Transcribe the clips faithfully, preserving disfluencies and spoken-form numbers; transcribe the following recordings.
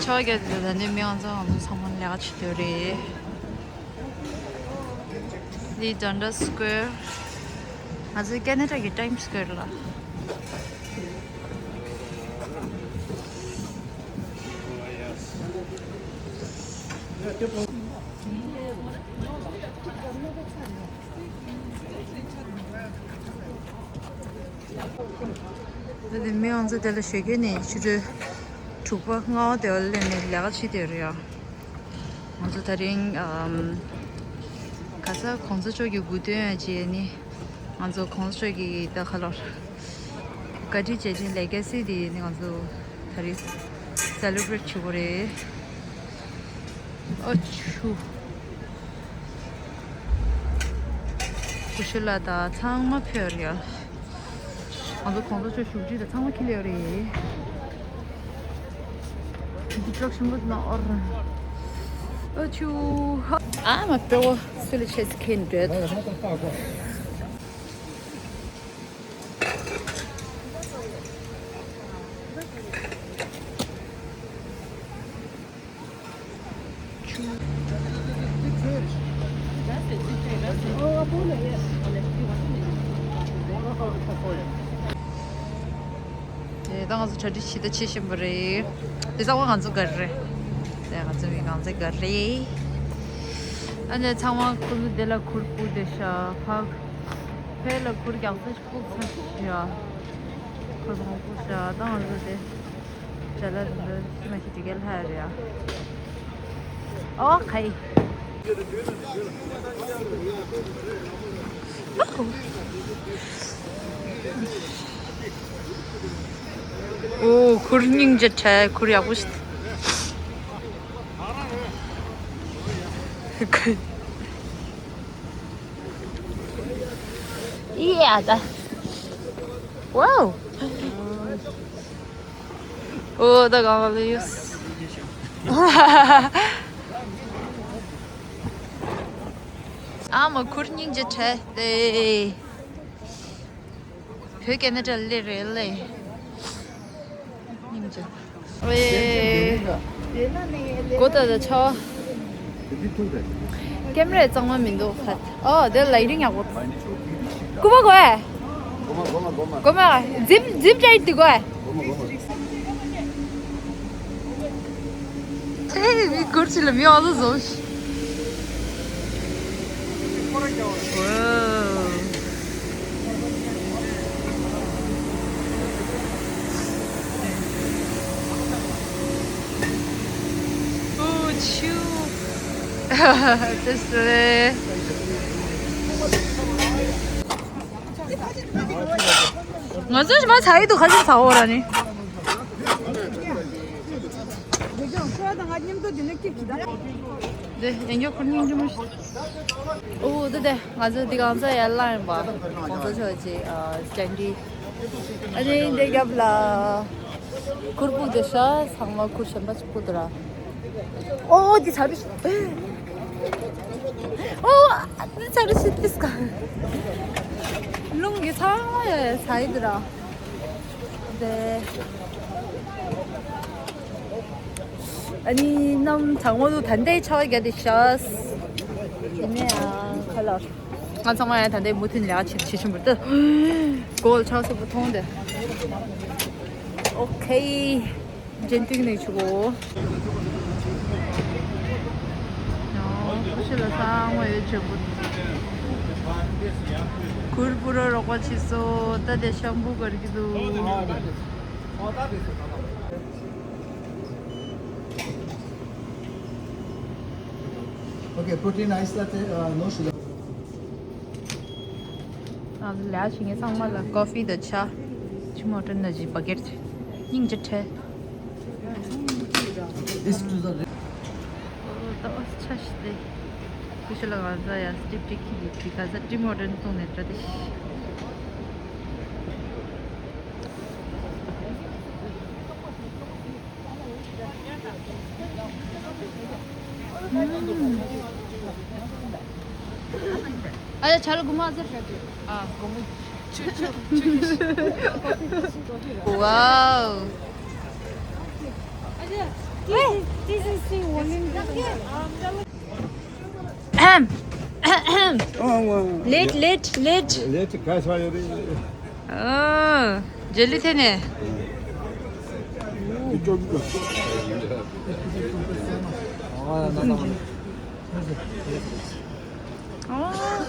ཆོས་རྒྱལ་དེ་ད་ནི་མི་ང་ཚོ་ང་ཚོ་ཚང་མ་ལས་ཀ་བྱེད་དུས་རེད། འདི་Dundas Square། ང་ཚོ་ཁེ་ན་ཌ་གི་Times Square་ལ། ད་དེ་མི་ང་ཚོ་དེ་ལ་ཞོགས་ཀས་ནས་ཕྱི་དྲོ་དྲུག་པ་ལྔ་པ་དེ་བ་སླེབས་ནས་ལས་ཀ་བྱེད་དེ་རེད་ཡ། ང་ཚོ་དེ་རིང་ཨམ་ག་ས་གོང་ས་མཆོག་གི་སྐུ་མདུན་ཡ་ཅེ་ནི་ང་ཚོ་གོང་ས་མཆོག་གི་ད་ག་ལོར་བཀའ་དྲིན་རྗེས་དྲན་ལེ་ག་སི་དེ་ནི་ང་ཚོ་དེ་རིང་སེ་ལེ་བྷ་རེཊ་བྱེད་དགོས་རེད། ཨ་ཆུ། སྐུ་ཞབས་ལགས་དང་ཚང་མ་ཕེབས་ཡོད་རེད། ང་ཚོ་གོང་ས་མཆོག་བཞུགས་ཁྲི་དང་ཚང་མ་འཁྱེར་ཡོད་རེད། འདི་ཊྲག་ཆེན་པོ་ནང་ཨོར། ཨ་ཆུ། ཨ་མ་པེ་བོ་སུ་ལ་ཆེས་ཁེན་འདོད། དེ་ད་ང་ཚོ་གྲ་སྒྲིག་བྱེད་ད་བྱེད་བཞིན་པ་རེད། དེ་ཚང་མ་ང་ཚོ་ག་རེ་རེད། དེ་ང་ཚོ་མི་གང་ཚེ་ག་རེད། ཨ་ནི་ཚང་མ་ཁོ་ཚོ་དེ་ལ་གུར་སྤུག་དེ་ཤ་ཕག་ཕེ་ལ་གུར་རྒྱག་ས་ཤ་སྤུག་ཚ་ཤ། ཁོ་ཚོ་སྤུག་ཤ་ད་ང་ཚོ་དེ། ཅ་ལག་རིན་པོ་ཆེ་མ་ཞིག་འགྲིག་གལ་ཧ་རེད་ཨ། ཨོ་ཁའི། ཨོ་གུར་སྙིང་རྗེ་ཁྲ་གུར་ཡག་པོ་ཞིག་ཡ་ད། ཝའོ། ཨོ་ད་གང་ལ་ཡོད། ཨ་མ་གུར་སྙིང་རྗེ་ཁྲ་དེ། བོད་ཁེ་ན་ཌ་ལ་རེད་ལེ། སྙིང་རྗེ། ཨེ། གོ་ད་ད་ཆོ། ཀེམ་ར་གཙང་མ་མི་འདུག་ཁ། ཨོ་དེ་ལའི་ཊིང་ཡག་པོ། སྐུ་པ་གོ་ཨེ། གོ་མ། ཛིབ་ཛིབ་ཊའིཊ་དེ་གོ་ཨེ། ཨེ་མི་སྐོར་ཅི་ལ་མི་ཨ་ཟོ་ཟོ་ཤི། ཨོ་ཆུ། ཏེ་སི་རེ། ང་ཚོ་ཞི་མ་ཚ་ཡི་དུ་ཁ་ཤས་ཚ་འོ་ར་ནི། དེ་ཡང་ཁོ་སྙིང་རྗེ་མོ་ཞིག་ཨོ་དེ་དེ་ང་ཚོ་འདི་གང་ཚ་ཡར་ལངས་ཡིན་པ། གང་ཚ་ཆོག་ཅིག་ཨ་སྤྱང་ཀི། ཨ་ནི་འདི་རྒྱབ་ལ་གུར་སྤུག་དེ་ཤ་ཚང་མ་གུར་གཞན་པ་ཅིག་སྤུག་དུ་ར། ཨོ་འདི་ཚ་རུ་ཤི། ཨོ་འདི་ཚ་རུ་ཤི་ཏིས་ཀ། རླུང་གི་ཚང་མ་ཡ་ཡ་ཚ་ཡི་དུ་ར། དེ། ཨ་ནི་གནམ་གྲང་མོ་འདུག་ད་ལྟའི་ཆར་པ་བརྒྱབ་སྟེ་ཤག་དེ་ནས་ཨ་ཁ་ལག་ང་ཚང་མ་ཡང་ད་ལྟའི་མུ་མཐུད་ལས་ཀ་བྱེད་བྱེད་བཞིན་པ་རེད་ད། གོ་ལ་ཆར་པ་སོབ་པོ་མཐོང་དེ། ཨོ་ཁེ། ཇན་ཏིང་ནས་ཆུ་གོ། ཡང་ཁུ་ཤི་ལ་ཚང་མ་ཡོད་བྱེད་པོ། གུར་པུ་རོ་རོགས་པ་བྱེད་སོ། ད་དེ་ཤམ་བུ་གར་གྱི་འདུག Okay, protein ice latte, uh, no sugar. ང་ཚོ་ལས་བྱེད་མཁན་ཚང་མ་ལ་ཀོ་ཧྥི་དང་ཇ། ཆི་མོ་ཊོན་ནང་བཞིན་བྷ་ཀེཊ་སྙིང་རྗེ་ཁྲེལ། It's to the ཨོ་ད་ཨོ་ཆ་ཤི་སྟེ། ཁུ་ཤི་ལ་ང་ཚོ་ཡང་སི་ཊིབ་ཅིག་ཁྱི་གི་གི་ག་ས་ཊི་མོ་ཊོན་བཙོང་ནས་འགྲོ་སྟེ་ཤི། ཨ་ཡ་ཆ་ལ་གོ་མ་ཟེར་ཤ་ཅི། ཨ་གོ་མ། ཆུ་ཆུ་ཆུ། ཝའོ། ཨ་ཡ། Late, late, late. Oh, jelly tene. Oh,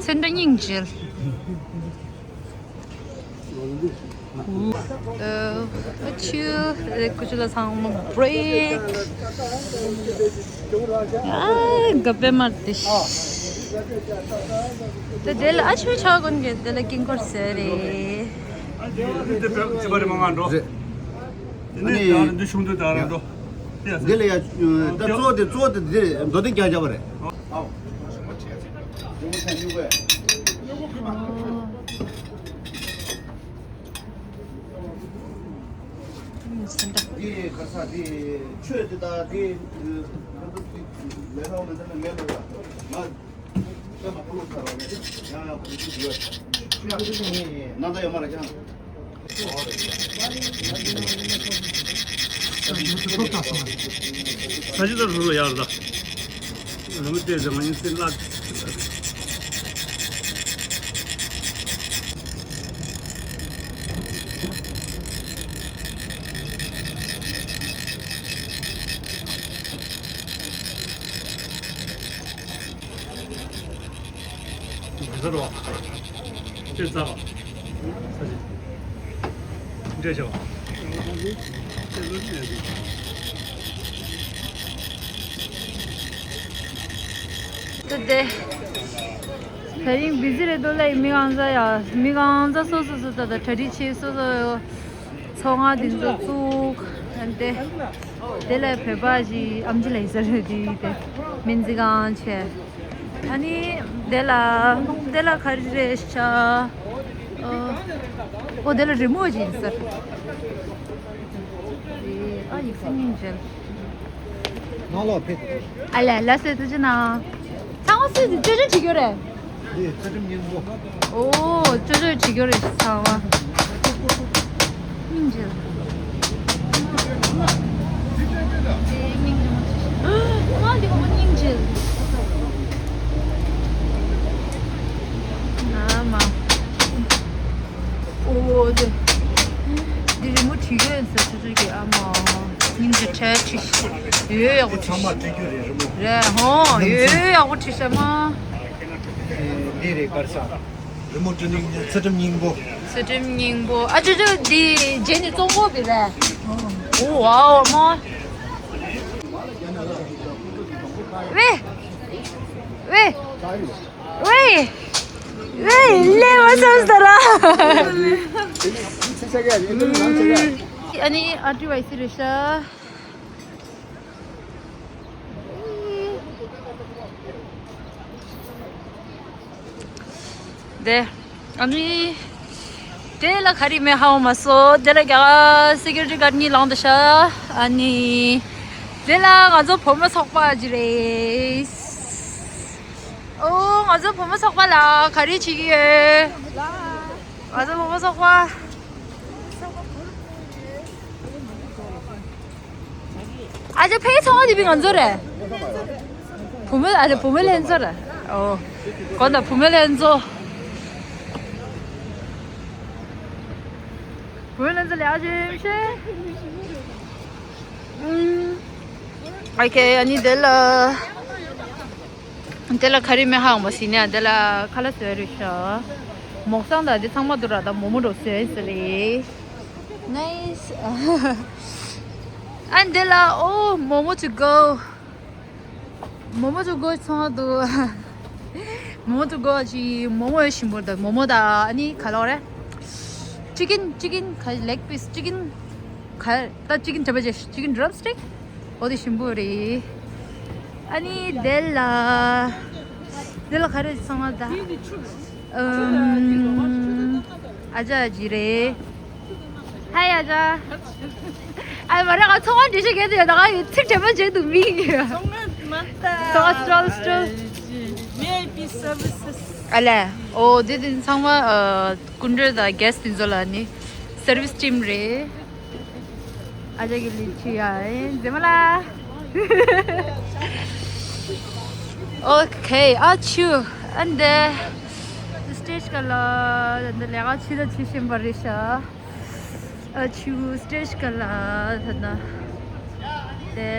sending jelly. ཨ་ཆུ་ཀུ་ཆུ་ལ་ཚང་མ་བྷི་རེག་ཨ་ག་པེ་མར་ཏི་ཤི། དེ་དེ་ལ་ཨ་ཆུ་ཆ་གོན་གི་དེ་ལ་ཀིང་ཀོར་ཟེར་རེད། འདི་བེ་ཅི་བ་རེ་མ་ང་འགྲོ། རེད། དེ་ནས་ད་འདི་ཆུང་དུ་ད་རང་འགྲོ། དེ་ལ་ཡ་ད་གཙོ་བོ་དེ་གཙོ་བོ་དེ་འདི་རེད། མདོ་སྡེ་རྒྱ་རྒྱ་བ་རེད། འདི་ག་ས་འདི་ཆོས་འདི་དག་འདི་ལས་སླ་བོ་མེད་ན་ངས་ལོ་ཡ་ང་ལྟད་མོ་བླུགས་ཚར་བ་ཡིན་ཡང་ཡང་གོ་ཚུལ་ཡོད། ནང་ད་ཡོད་མ་རེད་ཀྱང་། ས་ཆུ་ད་རུ་རུ་ཡར་ད། རུ་མི་ཏེ་ཟེར་མ་ཡིན་སྲིད་ལགས། ག་ས་རོ། ཅེར་ས་རོ། ས་ཆེ། འདྲེ་ཤོ། ཏུ་དེ། ད་རིང་བི་ཟི་རེད་འདུག་ལ་མི་གང་ཟ་ཡ། མི་གང་ཟ་སོ་སོ་སོ་ད་ད་གྲ་སྒྲིག་བྱེད་སོ་སོ་ཚོང་ང་དེ་ཚོ་བཙུགས། ཨ་ནི་དེ། དེ་ལ་བོད་པ་ཞིག་ཨམ་ཆི་ལ་ཡི་ཟ་རེད་དེ་དེ་སྨན་རྩིས་ཁང་བྱས། ཨ་ནི་དེ་ལ་དེ་ལ་ག་རེ་རེད་ཤག་ཨོ་དེ་ལ་རི་མོ་ཅིག་ཡིན་ས། ཨ་ཡིག་སེ་སྙིང་རྗེ། ནང་ལོགས་ཕེབས། ཨ་ལས་ལ་སེ་ཐུ་ཅི་ན། ཚང་མ་སུས་ཅོ་ཅོ་བྱེད་རྒྱུ་རེད། འདི་ཚུལ་ཁྲིམས་སྙིང་པོ། ཨོ་ཅོ་ཅོ་བྱེད་རྒྱུ་རེད་ཚང་མ། སྙིང་རྗེ། ཨ་མ། ཨོ་དེ། འདི་རི་མོ་བྲིས་ཡོད་ཟེར་ཚུལ་ཚུལ་གྱི་ཨ་མ། སྙིང་རྗེ་ཁྲལ་བྲིས་ཤག་ཡོད་ཡག་པོ་བྲིས་ཤག་ཚང་མ་བྲིས་རྒྱུ་རེད་རི་མོ། རེད་ཧོ་ཡོད་ཡག་པོ་བྲིས་ཤག་མ། འདི་རེད་གར་ས། རི་མོ་བྲིས་ནི་ཚུལ་ཁྲིམས་སྙིང་པོ། ཚུལ་ཁྲིམས་སྙིང་པོ་ཨ་ཅོ་ཅོ་འདི་རྗེས་ནས་བཙོང་གོ་བི་རེད། ཨོ་ཝའོ་མ། ཝེ། ཝེ། ཝེ། ཝེ། ལེ་མ་སམ་ས་ར། ཨ་ནི་ཨ་ཏི་ཝའི་སི་རེད་ཤག་དེ། ཨ་ནི། དེ་ལ་ག་རེ་མེད་ཧ་གོ་མ་སོང་། དེ་ལ་རྒྱ་གར་སི་ཀུ་རི་ཊི་གཱཌ་གཉིས་ལངས་འདུག་ཤག་ཨ་ནི། དེ་ལ་ང་ཚོ་བུ་མོ་ཚོགས་པ་ཅིག་རེད། ཨོ་ང་ཚོ་བུ་མོ་ཚོགས་པ་ལ་ག་རེ་བྱེད་ཀྱི་ཡོད། ང་ཚོ་བུ་མོ་ཚོགས་པ། ཨ་ཅག་ཕའི་ཚོང་བ་དེ་བི་ང་ཚོ་རེད། བུ་མོ་ཨ་ཅག་བུ་མོ་ལྷན་ཚོགས་རེད། ཨོ། གོ་ན་བུ་མོ་ལྷན་ཚོགས། བུ་མོ་ལྷན་ཚོགས་ལས་ཨ་ཅག་ཤེ། ཨུམ། ཨོ་ཁེ་ཨ་ནི་དེ་ལ། དེ་ལ་ག་རེ་མེད་ཧ་གོ་མ་སོང་ནས་དེ་ལ་ཁ་ལག་བཟོས་རེད་ཤག་མོག་སང་དང་དེ་ཚང་མ་འདུག་ར། ད་མོག་མོག་འདྲ་བཟོས་ཟེར་རེད། ནའིས། ཨ་འདི་ལ་ཨོ་མོག་མོག་ཅིག་གོ། མོག་མོག་ཅིག་གོ་ཚང་མ་འདུག་མོག་མོག་ཅིག་གོ་ཅིག་མོག་མོག་ཡོད་ཞིམ་པོ་དང་མོག་མོག་དང་ཨ་ནི་ག་ལོག་རེད། ཅི་ཀིན་ཅི་ཀིན་ག་ལེག་པིས་ཅི་ཀིན་ག་ད་ཅི་ཀིན་འདྲ་པོ་ཅིག་ཅི་ཀིན་ཌྲམ་སི་ཊིག་ཨོ་དེ་ཞིམ་པོ་རེད། ཨ་ནི་དེ་ལ། དེ་ལ་ག་རེ་ཚང་མ་ད། ཨམ། ཨ་ཅག་ཅིག་རེད། ཧའི་ཨ་ཅག་ཨ་མ་རེད་ང་ཚོང་བ་འདྲི་ཤེས་གལ་ཏེ་ཡོད་ད་ག་ཡོད་ཚིག་དྲན་པ་བརྗེད་འདུག་མིག་ཚོང་བ་སི་ཊོལ་སི་ཊོལ། ཨ་ལས། ཨོ་དེ་དེ་ཚང་མ་ཨ་སྐུ་མགྲོན་དང་གེ་སི་ཊི་དེ་ཚོ་ལ་ནི་སར་བི་སི་ཊིམ་རེད། ཨ་ཅག་གི་ལི་ཆི་ཡ་ཨེ་མཛེས་མ་ལ། ཨོ་ཁེ། ཨ་ཆུ། ཨ་འདི་སི་ཊེ་ཇི་ག་ལ། འདི་ལས་ཀ་ཆུ་ད་ཆུ་ཤེས་པ་རེད་ཤག་ཨ་ཆུ་སི་ཊེ་ཇི་ག་ལ་ད་ན། དེ་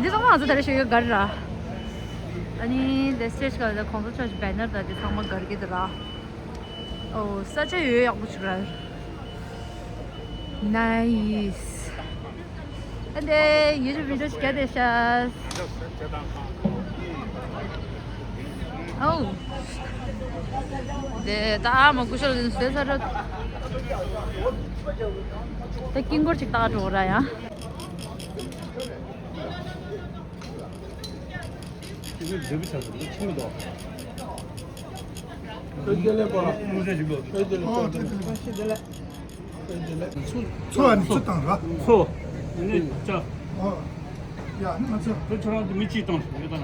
འདི་ཚང་མ་ང་ཚོ་ད་རེ་ཤོད་ཡོད་གར་ར། ཨ་ནི་དེ་སི་ཊེ་ཇི་ག་ལ་གོང་ས་མཆོག་གི་བེ་ནར་ད་དེ་ཚང་མ་གར་གི་འདུག་ར། ཨོ་ས་ཆ་ཡོད་ཡག་པོ་ཅིག་ར། ནའིས། ཨ་འདི་ཡུ་ཊུབ་བི་ཌི་ཡོ་ཞིག་རྒྱབ་བསྡད་ཤག་ཨོ། དེ་ད་ཨ་མ་སྐུ་ཞབས་ལ་བཟོས་ཚར་ར། ད་དཀྱིལ་འཁོར་ཅིག་བཏགས་འགྲོ་ར་ཡ། ཁྱེད་ཚོས་འབྲས་བུ་ཆགས་སོང་། ཁྱིམ་མི་འདུག་ཨོ་དེ་དེ་ལས་པ། ཨོ་དེ་དེ་ལས། ཚོ་ཨ་ནི་ཚོ་དང་ར། ཚོ། ཨ་ནི་ཅག་ཨོ། ཡ་ཨ་ནི་ང་ཚོ། དེ་ཁྱོད་རང་དེ་མི་གཅིག་བཏང་ཡོད་ད་ན།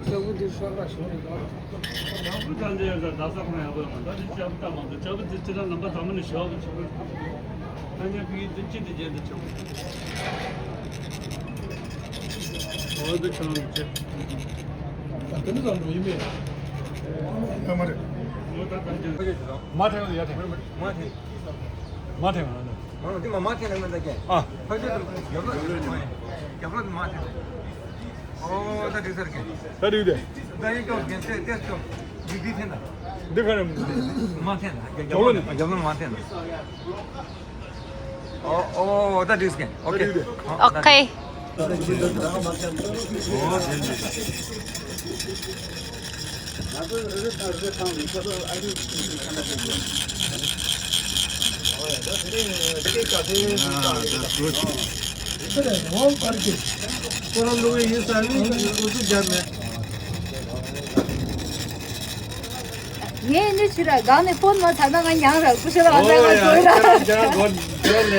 ལྕགས་པོ་འདི་ཧྲ་ར་ཞོར་རེད་ད། ལྕགས་པོ་ད་འདི་ཡང་ད་ས་ཁོང་ཡག་པོ་ཡོད་མ་རེད། ད་འདི་ལྕགས་པོ་ལྟ་མ་འདུག་ལྕགས་པོ་འདི་ཅི་ལ་ལམ་པ་དང་མ་ནི་ཞོག་གི་ཆུ་ཁོལ། ད་ཉག་གི་འདི་ཅི་འདི་རྗེས་འདི་ཆུ་ཁོལ། ཨོ་འདི་ཁྱོད་རང་གི་ཅི། ད་དེ་ནི་ཙམ་འགྲོ་ཡིན་མེད། ཡོད་མ་རེད། མ་ཐེངས་ཡ་ཐེངས། མ་ཐེངས། མ་ཐེངས་མ་ཐེངས། མ་འདི་མ་མ་ཐེངས་ལ་མེད་ད་ཀྱེ། ཨ། ཕ་ཆོས་དང་རྒྱབ་ལོགས་རྒྱབ་ལོགས་མ་ཐེངས། ཨོ་ད་འགྲིག་ས་རེད་ཀྱེ། ད་འགྲིག་དེ། ད་ཡིན་ཀྱོག་རྒན་ཚེ་ཏེ་ཀྱོག་འགྲིག་འགྲིག་ཐེངས་ད། འདི་ག་རེ་མ་ཐེངས། མ་ཐེངས་ལ་རྒྱབ་ལོགས་རྒྱབ་ལོགས་མ་ཐེངས་ལ། ཨོ་ཨོ་ད་འགྲིག་ཀྱེ། ཨོ་ཀེ། ཨོ་ཀེ། ངས་ནི་ཕྱི་ར་སྒང་ནས་ཕོན་མ་ཚར་ན་ང་མྱངས་ར་སྐུ་ཞབས་ཨ་ཙར་ང་ཚོ་ར།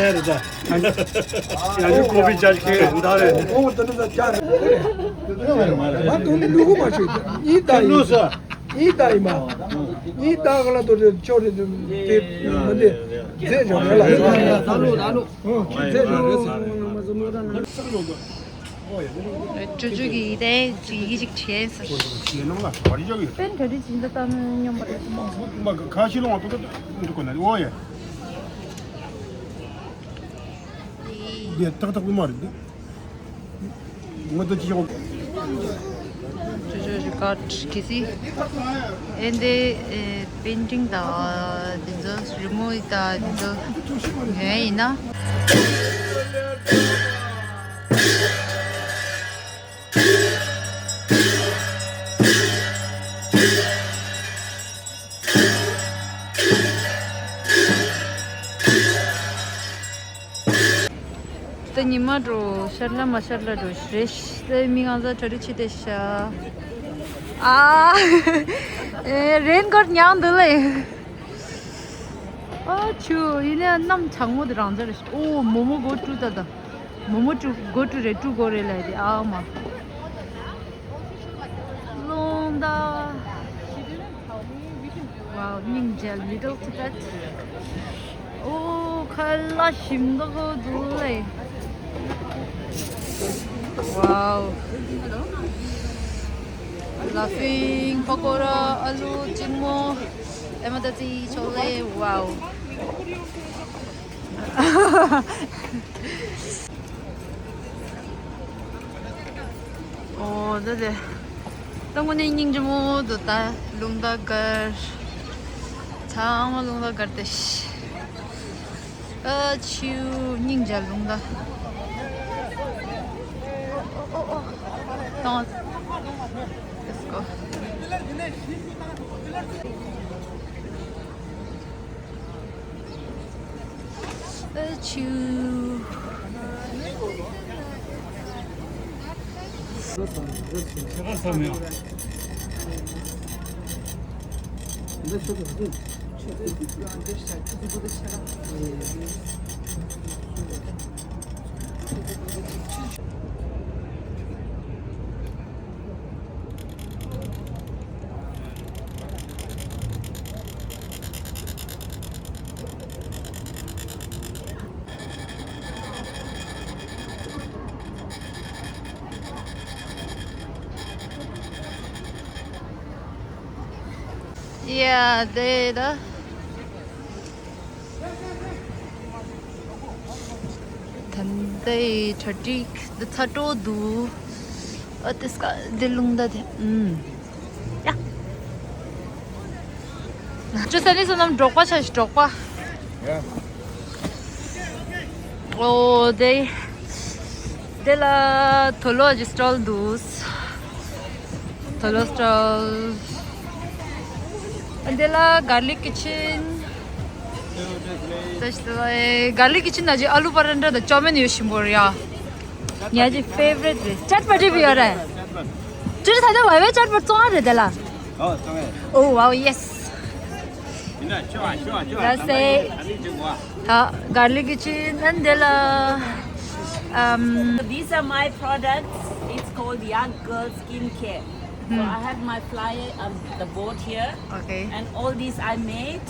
ཡ་ཡུ་ཀོ་བི་ཅར་ཁེ་འདའ་རེད། ཨོ་ད་ནི་ད་ཅར། ང་དོན་ནི་ལུ་གུ་མ་ཤེས། ཡིད་ད་ཡིན་མ། ཡིད་ད་ཡིན་མ། ཡིད་ད་ག་ལ་དོ་རེད་ཆོ་རེད་དེ་མི་དེ་རྫས་འཇོག་རེད་ལ། ཨོ་རྫས་འཇོག་རེད། སྤྲོ་སྤྲོ་གི་ཡི་དེ་ཅི་ཡི་ཅིག་བྱས་ཟེར། པན་གྲ་སྒྲིག་ཅིག་འདི་ལྟ་ན་སྙོམས་པ་རེད། མ་ག་ཁ་ཤི་ལོང་བ་ཏོ་ཏོ་ཏོ་འདུག་གོ་ན་ཨོ་ཡ། འདི་ཏག་ཏག་པོ་མ་རེད་འདུག་ང་ཏོ་ཅི་ཡོང་། ཅོ་ཅོ་རི་ཀོཌ་གི་སི། ཨེ་འདི་པེན་ཊིང་དང་འདི་ཚོ་རི་མོ་དང་འདི་ཚོ་ཉོས་ཡིན་ན། ད་ཉི་མ་འགྲོ་ཤར་ལ་མ་ཤར་ལ་འགྲོ་རེད། ད་མི་ང་ཚོ་གྲ་སྒྲིག་བྱེད་བསྡད་ཤག་ཨ། ཨེ་རེན་ཀོཌ་མྱངས་འདུག་ལེ། ཨ་ཆུ་ཡིན་ནའི་གནམ་གྲང་མོ་དེ་རང་འཇགས་རེད་ཤག་ཨོ་མོ་མོ་གོ་ཀྲུ་ད་ད། མོ་མོ་ཀྲུ་གོ་ཀྲུ་རེད། ཀྲུ་གོ་རེད་ལ་དེ་ཨ་མ། རླུང་ད། Wow, སྙིང་རྗེ། Little Tibet. ཨོ་ཁ་ལག་ཞིམ་མདོག་གོ་འདུག་ལེ། Wow. Laughing པ་ཀོ་ར། ཨ་ལུ་གཅིག་མོ། ཨེ་མ་ད་ཙི་ཆོག་ལེ། Wow. ཨོ་ད་དེ། ད་དངོས་གནས་སྙིང་རྗེ་མོ་འདུག་ད་རླུང་རྟ་སྒར། ཚང་མ་རླུང་རྟ་སྒར་ཏེ། ཨ་ཆུ་སྙིང་རྗེ་རླུང་རྟ། ཨོ་ཨོ་ཨོ་ཨོ། Let's go. ཨ་ཆུ། ཡ་དེ་ད། ད་ལྟའི་གྲ་སྒྲིག་འདི་ཚ་དྲོ་འདུག་ཨ་དེ་སྐ་འདི་རླུང་ད་དེ་ཨུམ། ཡ། ཅོ་ས་ནི་སོ་ནམ་འབྲོག་པ་ཆ་ཞིག་འབྲོག་པ། ཡ། ཨོ་དེ། དེ་ལ་དོ་ལོ་ཅིག་སི་ཊོལ་འདུག་དོ་ལོ་སི་ཊོལ། དེ་ལ་གར་ལིག་ཀི་ཆན། དེ་ལ་གར་ལིག་ཀི་ཆན་ན་ཅིག་ཨ་ལུ་པ་རན་ཏྲ་དང་ཅོ་མེན་ཡོད་བཞིན་པོ་རེད་ཡ། ངའི་ཕེ་ཝ་རེཊ་རེད། ཅཊ་པ་ཊི་བི་ཡོད་རེད། ཅི་ད་ལྟ་བའི་བའི་ཅཊ་པ་བཙོང་ཨ་རེད་དེ་ལ། ཨོ་ཝའོ་ཡེ་སི། ད་སེ། ད་གར་ལིག་ཀི་ཆན་ཨན་དེ་ལ། ཨམ། These are my products. It's called Yak Girl Skincare. So I have my flyer, um, the board here, okay, and all these I made,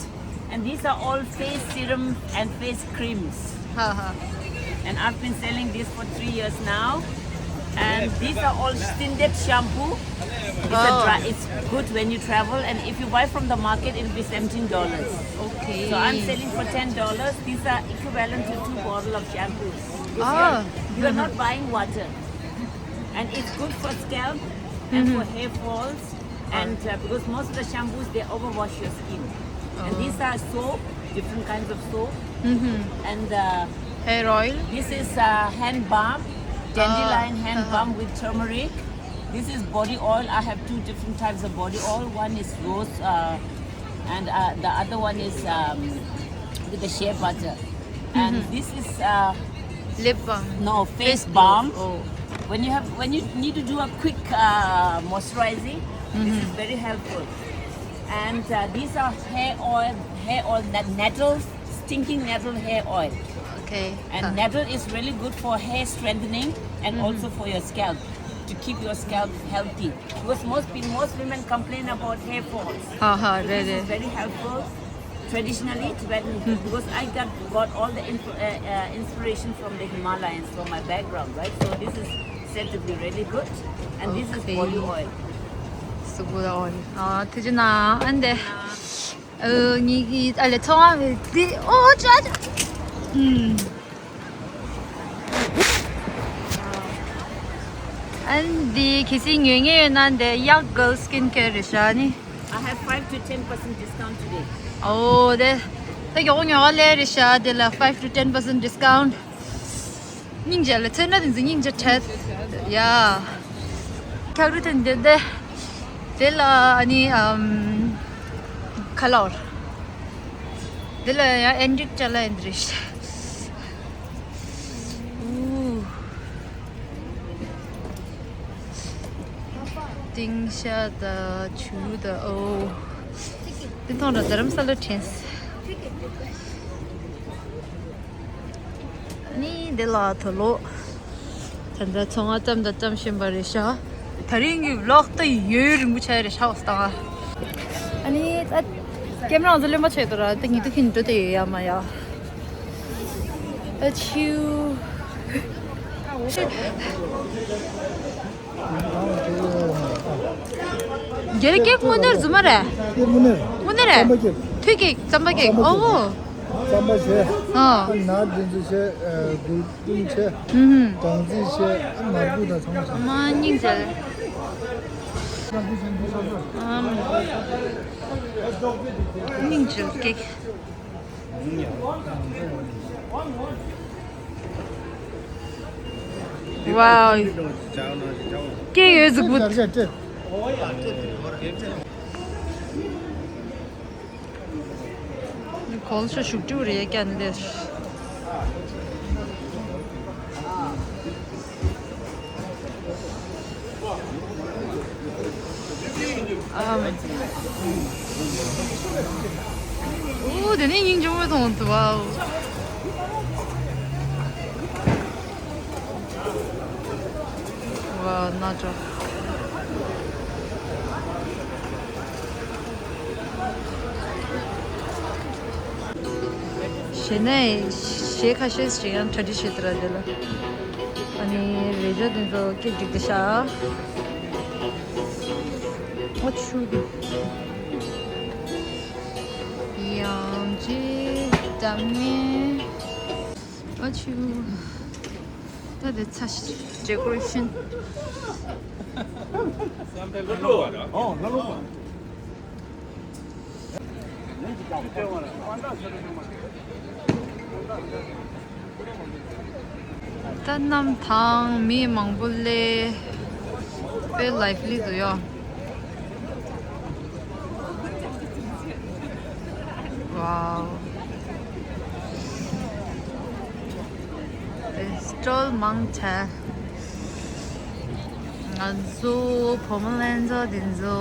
and these are all face serum and face creams. Ha ha. And I've been selling this for three years now. And these are all Stindet shampoo. It's a dry, it's good when you travel, and if you buy from the market, it'll be seventeen dollars. Okay. So I'm selling for ten dollars. These are equivalent to two bottle of shampoo. You see, you are not buying water. And it's good for scalp and for hair falls. And uh, because most of the shampoos, they overwash your skin. And these are soap, different kinds of soap. And uh, hair oil. This is uh, hand balm, dandelion hand balm with turmeric. This is body oil. I have two different types of body oil. One is rose, uh, and uh, the other one is um, with the shea butter. And this is uh, lip balm. No, face balm. Oh. When you have, when you need to do a quick uh, moisturizing, this is very helpful. And uh, these are hair oil, hair oil, net- nettle, stinking nettle hair oil. Okay. And nettle is really good for hair strengthening and also for your scalp, to keep your scalp healthy. Because most pe- most women complain about hair falls. Ha ha, this is very helpful. Traditionally, Tibetan, because I got, got all the info, uh, uh, inspiration from the Himalayas, from my background, right? So this is said to be really good, and this is body oil. Sugu oil. Ah, tijina, and uh, nigi ale thonga di oh cha. Hmm. And the kisi ngi ngi na the Yak Girl Skincare rishani. I have five to ten percent discount today. Oh, the the yo yo le risha de la five to ten percent discount. ཉིང་ཇ་ལ་ཚེ་ན་དེ་ཚེ་ཉིང་ཇ་ཁྲལ། ཡ། ཁྱག་རུ་དེ་འདི་འདི། དེ་ལ་ཨ་ནི་ཨམ། ཁ་ལོར། དེ་ལ་ཡ་ཨེན་ཌིག་ཅ་ལ་ཨེན་དྲིཤ། ཨུ། ཏིང་ཤ་ད་ཆུ་ད་ཨོ། དེ་ཐོང་ར་རྡ་རམ་ས་ལ་ཕྲན། ནི་འདི་ལ་ཐོ་ལོ། ད་ལྟ་ཚོང་ང་ཙམ་དང་ཙམ་ཤེས་པ་རེད་ཤག་དེ་རིང་གི་ཝི་ལོག་ད་ཡོད་རིང་པོ་ཆགས་རེད་ཤག་ཨོ་སྟ། ཨ་ནི་ད་ཀེམ་ར་ང་ཚོ་ལེན་པ་བྱས་ཏོ་ར་ད་ཉི་ད་ཁིན་འགྲོ་དེ་ཡོད་ཡ་མ་ཡ། ཨ་ཆིའུ། རྒྱལ་ལ་ཀེག་དངོས་གནས་རྫུན་མ་རེད། ཀེག་དངོས་གནས་རེད། དངོས་གནས་རེད། རྩམ་པ་ཀེག་ཐུག་ཀེག་རྩམ་པ་ཀེག་རྩམ་པ་ཀེག་ཨོ་ཧོ། རྩམ་པ་བྱས། ཨ། ཨ་ནར་འདི་ཚོ་བྱས། ཨ་འགུལ་སྤུན་བྱས། ཨུ་ཧུམ། སྦྲང་རྩི་བྱས། ཨ་མར་ཁུ་དང་ཚང་མ་བྱས། མ་སྙིང་རྗེ། ཨམ། སྙིང་རྗེ་ཀེག་ཝའོ། ཀེག་ཡོད་ཟིག་བུ། གོང་ས་ཞུགས་དྲི་བ་རེད་ཀྱང་ལེར། ཨམ། ཨོ་དེ་ནས་སྙིང་རྗེ་མོ་མཐོང་ཐུབ་བ། ཝ་ན་ཏྲོ། གཞས་ནས་གཞས་ཁ་ཤས་ཤིག་ཡང་གྲ་སྒྲིག་བྱེད་དུ་ར་དེ་ལ། ཨ་ནི་རེ་ཇོ་དེ་ཚོ་སྐད་སྒྲིག་དེ་ཤ། ཨོ་ཆུ་གི། ཡང་ཅི་འགྲམ་ནས་ཨ་ཆུ། ད་དེ་ཚ་ཤི་ཌེ་ཀོ་རེ་ཤན། ཨོ་ལ་ལོ། ད་གནམ་དྭངས། མི་མང་པོ་སླེབས། དཔེ་ལའིབ་ལི་འདུག་ཡ། ཝའོ། དེ་སི་ཊོལ་མང་ཆེ། ང་ཚོ་བུ་མོ་ལྷན་ཚོགས་འདི་ཚོ་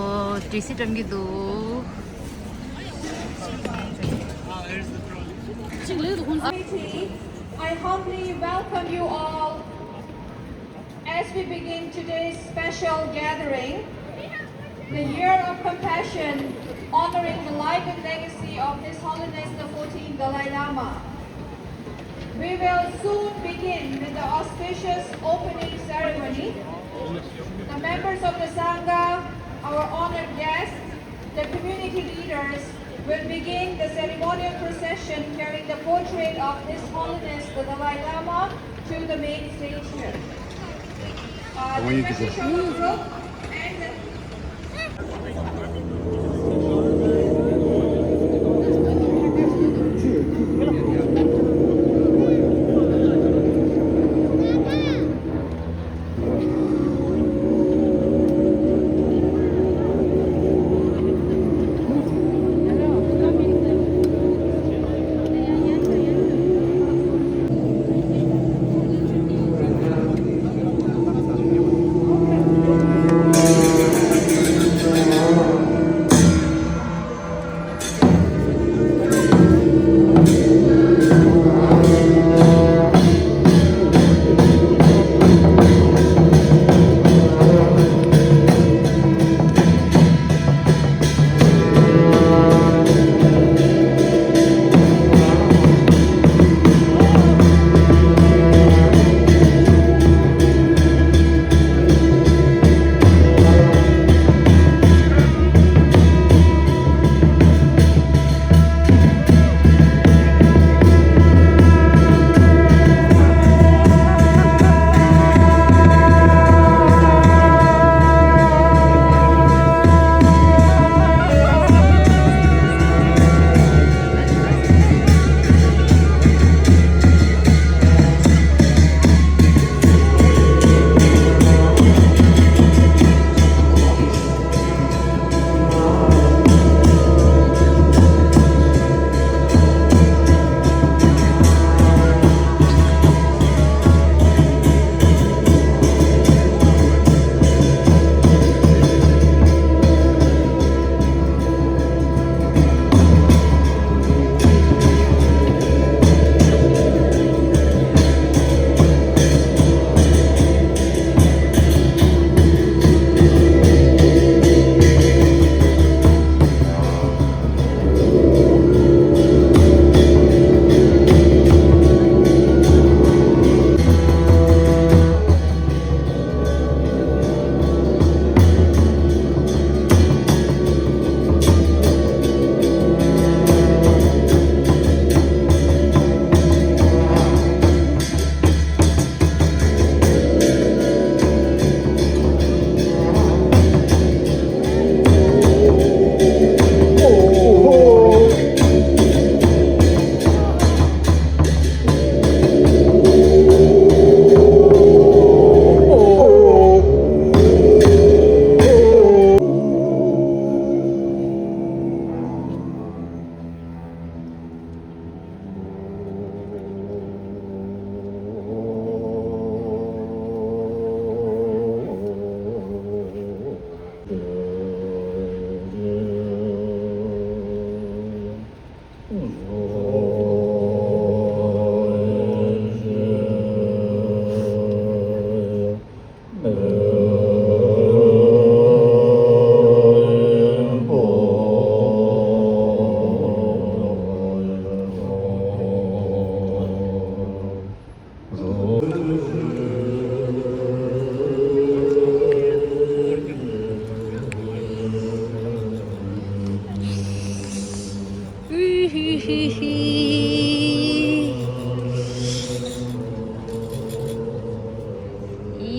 ཊི་སི་སྤྲོད་ཀྱི་འདུག Committee, I humbly welcome you all as we begin today's special gathering, the Year of Compassion, honoring the life and legacy of His Holiness the fourteenth Dalai Lama. We will soon begin with the auspicious opening ceremony. The members of the Sangha, our honored guests, the community leaders will begin the ceremonial procession carrying the portrait of His Holiness the Dalai Lama to the main stage here. Uh, the Shri Shonam group and the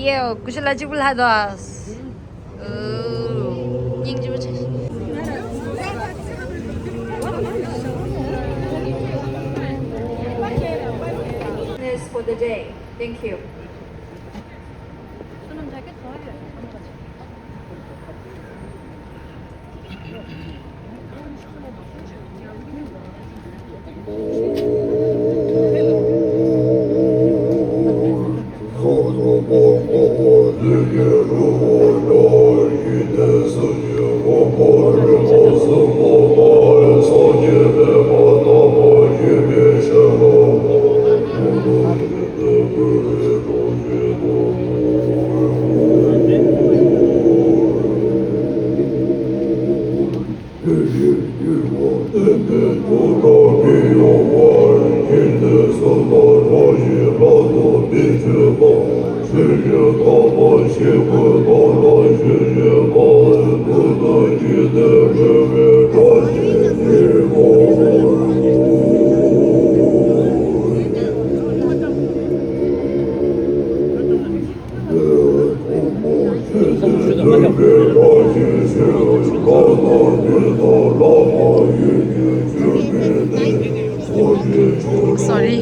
ཡེ། ཀུ་ཤ་ལ་གཅིག་པུ་ལྷག་འདུག་ཨ། སྙིང་རྗེ་པོ་ཆེ། This for the day. Thank you. Sorry.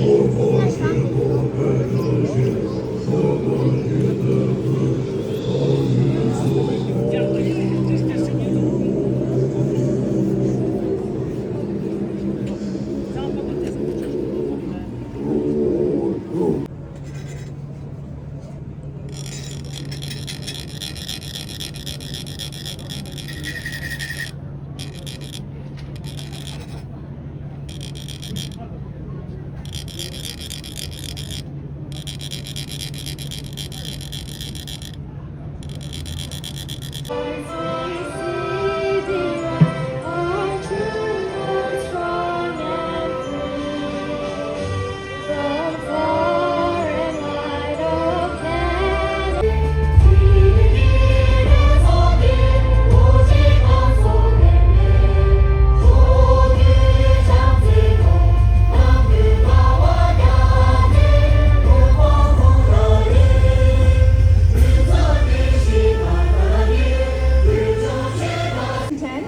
Ten.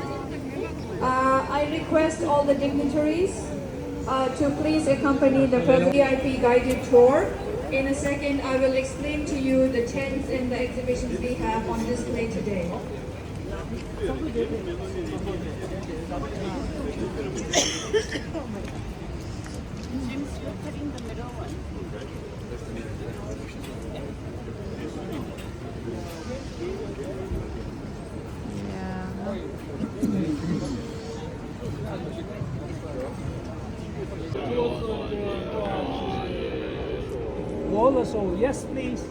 Uh, I request all the dignitaries, uh, to please accompany the president V I P guided tour. In a second, I will explain to you the tents and the exhibitions we have on display today. Yes, please.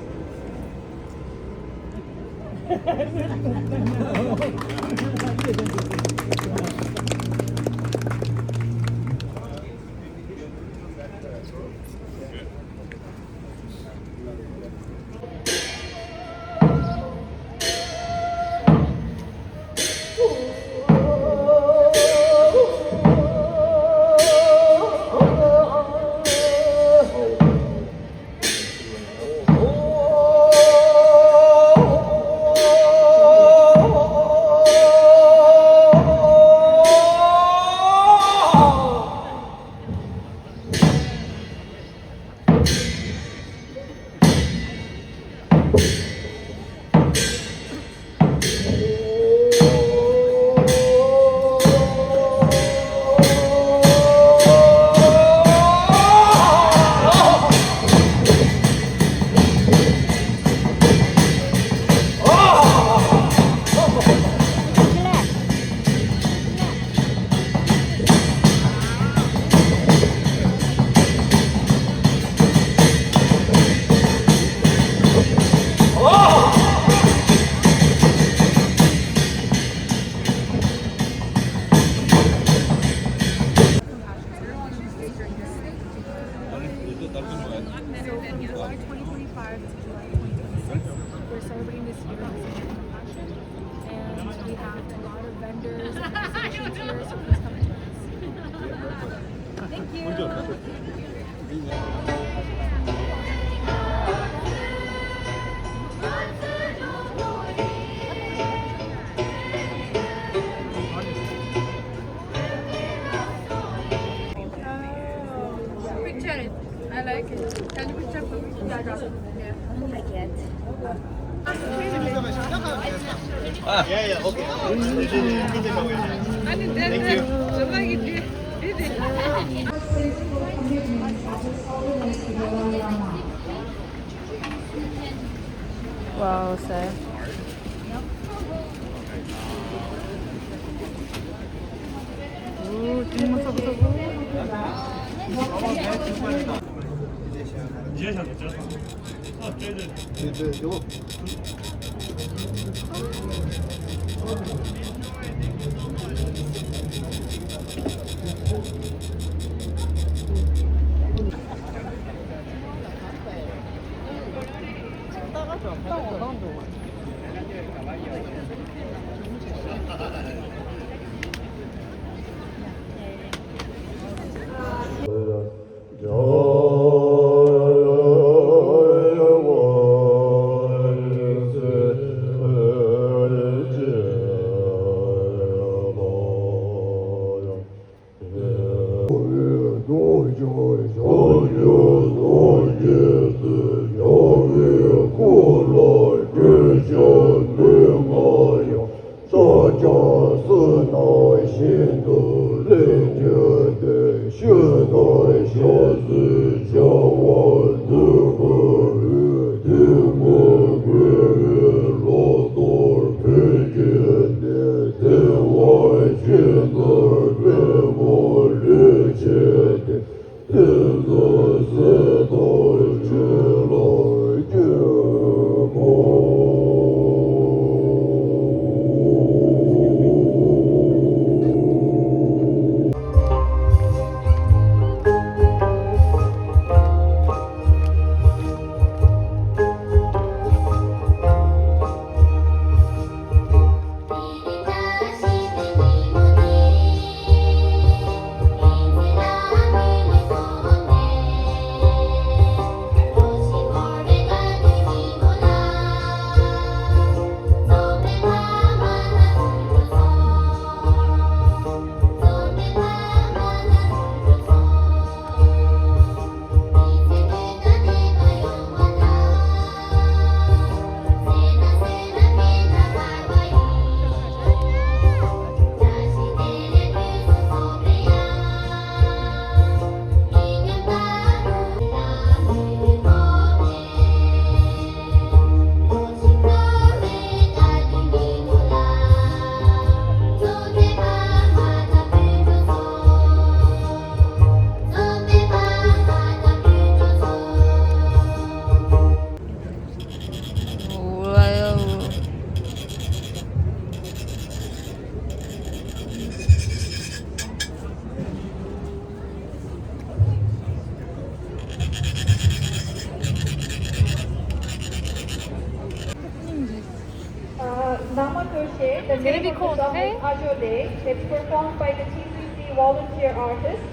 So from July twenty twenty-five to July twenty twenty-six, we're celebrating this year as a compassion. And we have a lot of vendors and exhibitions here, so please come and join us. Thank you. Thank you. Ah, yeah, yeah, okay. Thank you. Wow, sir. Uh, Nangma Toshe, the name of the song is Ajole. It's performed by the T C C volunteer artists.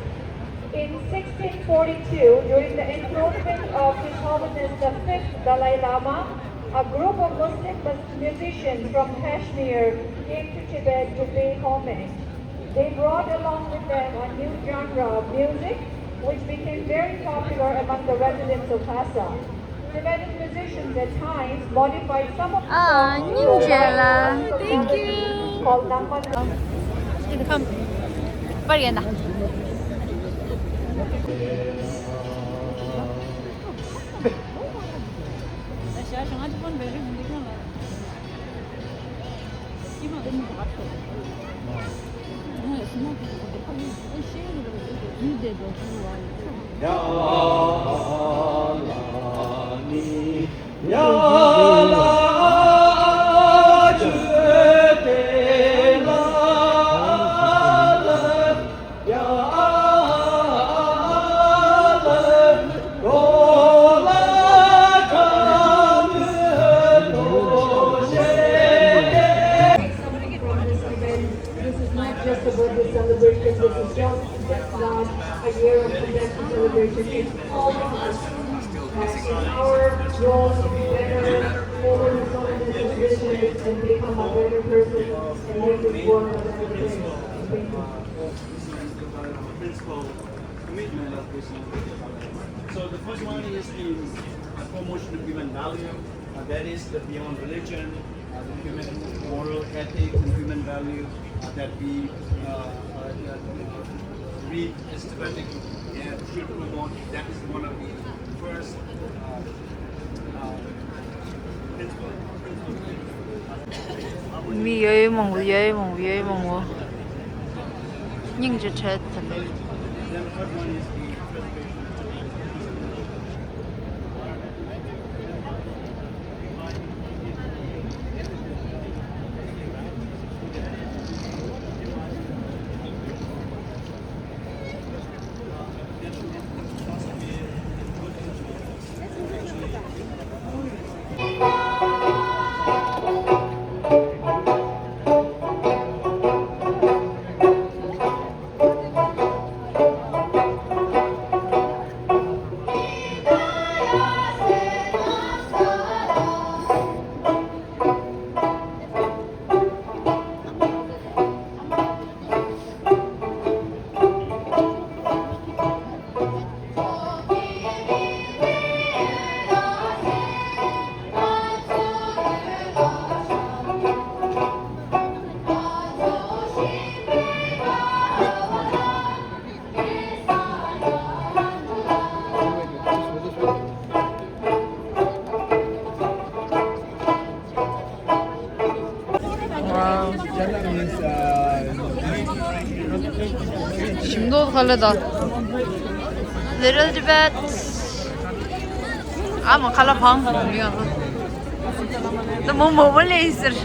In sixteen forty-two, during the enthronement of His Holiness the Fifth Dalai Lama, a group of Muslim mus- musicians from Kashmir came to Tibet to pay homage. They brought along with them a new genre of music, which became very popular among the residents of Lhasa. Tibetan musicians at times modified some of the songs to provide a called Nangma. This is not just a birthday celebration, this is just, just not a year of convention celebration. It's all of us. Uh, it's our role to be better, forward with all of this tradition and become a better person and make this world a better place. Thank you. Principal commitment of this. So the first one is in promotion of human value. That is the beyond religion, uh, the human moral ethics and human values, uh, that we, uh, uh, uh, read systematically and should promote. That is one of the first, uh, uh, principles. Principles. མི་ཡོད་མང་པོ་ཡོད་མང་པོ་ཡོད་མང་པོ། སྙིང་རྗེ་ཁྲལ་ཐུབ་པས། ཞིམ་མདོག་ཁ་ལ་ད། Little Tibet. ཨ་མ་ཁ་ལ་བང་མི་ཡོང་། ད་མོ་མོ་མོ་ལས་ཟེར།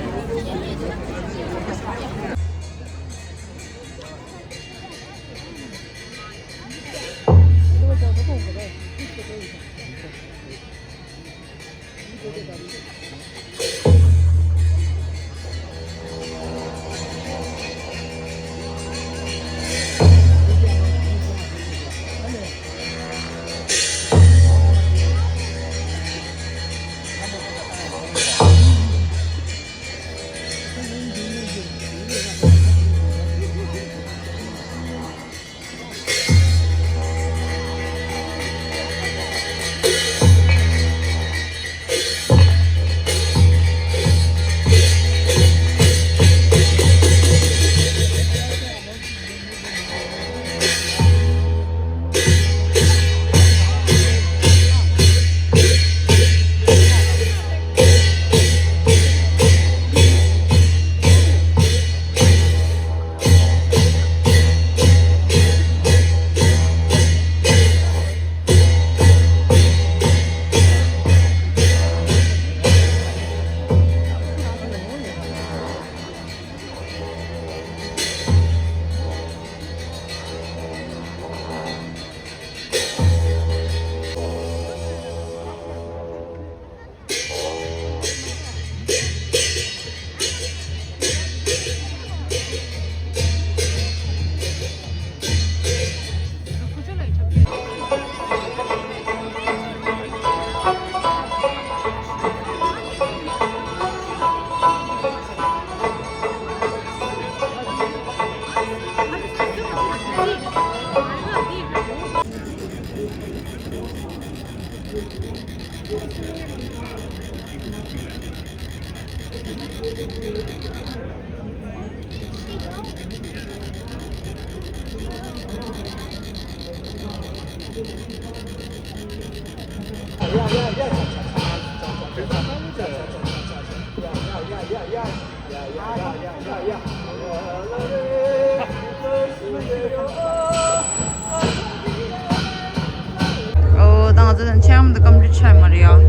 ཨོ། ད་ང་ཚོ་ཆེམ་དུ་ཀམ་པི་ལིཊ་ཆགས་མ་རེད་ཡ།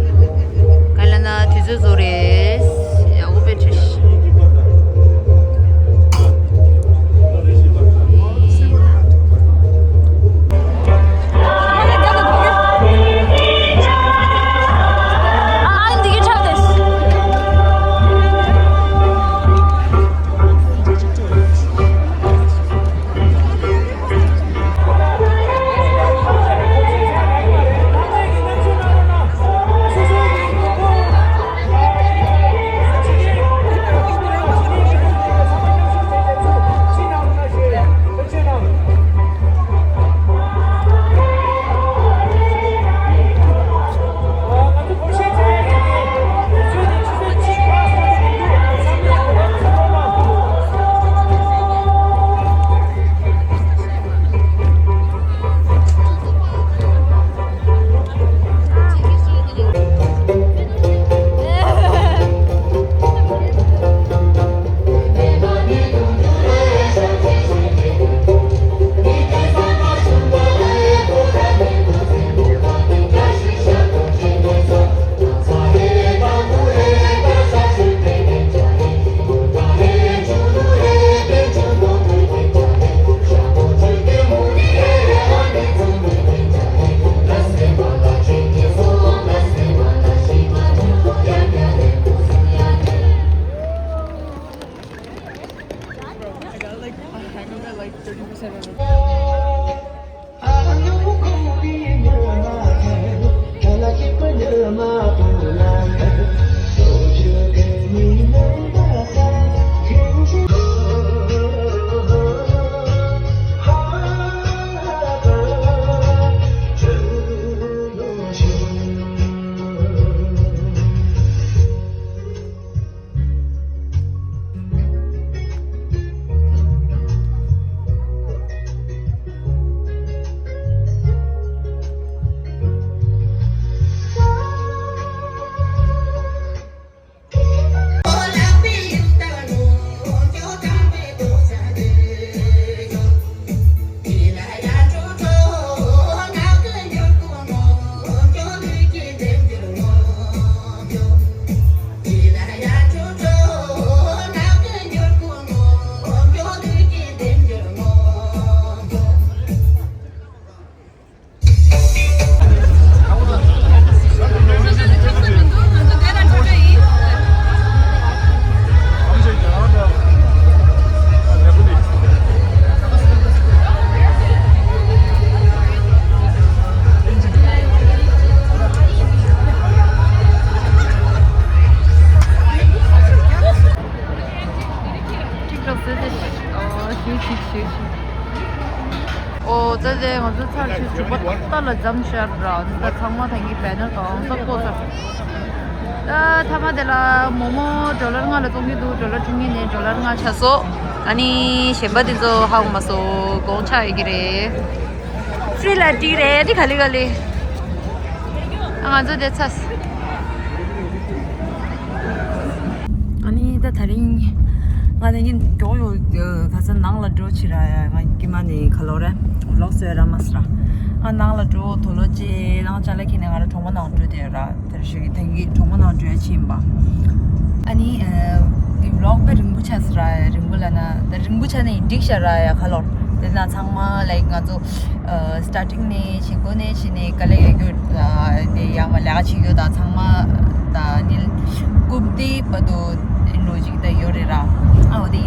ག་ལ་ན་དུས་ཚོད་བཟོ་རེད། ཡ། འོ་པེ་ཁྲིད། ད་དེ་ང་ཚོ་ཚར་ཆུ་ཆུ་བ་ཏག་ལ་འཛོམས་ཤར་ར། ད་ཚང་མ་ཐང་གི་བེ་ནར་གང་ས་བཀོད་ས། ད་ཐ་མ་དེ་ལ་མོ་མོ་ཌོ་ལར་ལྔ་ལ་བཙོང་གི་འདུག་ཌོ་ལར་བཅུ་གཉིས་ནས་ཌོ་ལར་ལྔ་ཆགས་སོང་། ཨ་ནི་གཞན་པ་དེ་ཚོ་ཧ་གོ་མ་སོང་། གོང་ཆག་ཡོད་ཀྱི་རེད། ཧྥི་རི་ལ་ཊི་རེད། དེ་ག་ལེ་ག་ལེ། ཨ་ང་ཚོ་དེ་ཚ། ཨ་ནི་ད་དེ་རིང་ང་དེ་ཉིན་མགྱོགས་ཡོད། ཁ་སང་ནང་ལ་འགྲོ་ཕྱིར་ར། ཡ་ང་ཀྱི་མ་ནི་ག་ལོ་རེད། ཝི་ལོག་བཟོས་ར་མ་སི་ར། ཨ་ནང་ལ་འགྲོ། དོ་ལོ་ཅེ་ནང་ཅ་ལག་ཁྱེར་ནས་ང་ར་གྲོང་པ་ནང་འགྲོ་དེ་ར། དེར་ཞུ་གི་དེང་གི་གྲོང་པ་ནང་འགྲོ་ཡ་ཕྱིན་པ། ཨ་ནི་ཨ་དེ་ཝི་ལོག་དཔེ་རིང་པོ་ཆགས་སི་ར། རིང་པོ་ལ་ན་དེ་རིང་པོ་ཆགས་ནས་འགྲིག་ཤག་ར། ཡ་ག་ལོ་དེ་ན་ཚང་མ་ལའིཀ་ང་ཚོ་ཨ་སི་ཊར་ཊིང་ནས་བྱེད་སྒོ་ནས་བྱས་ནས་དཀའ་ལས་ཡོད་རྒྱུ་དེ་ཡ་མ་ལས་ཀ་བྱེད་རྒྱུ་དང་ཚང་མ་ད་ནི་རྐུབ་སྟེགས་བར་དུ་འགྲོ་ཅིག་ད་ཡོད་རེད་ར། ཨ་འོ་དེ།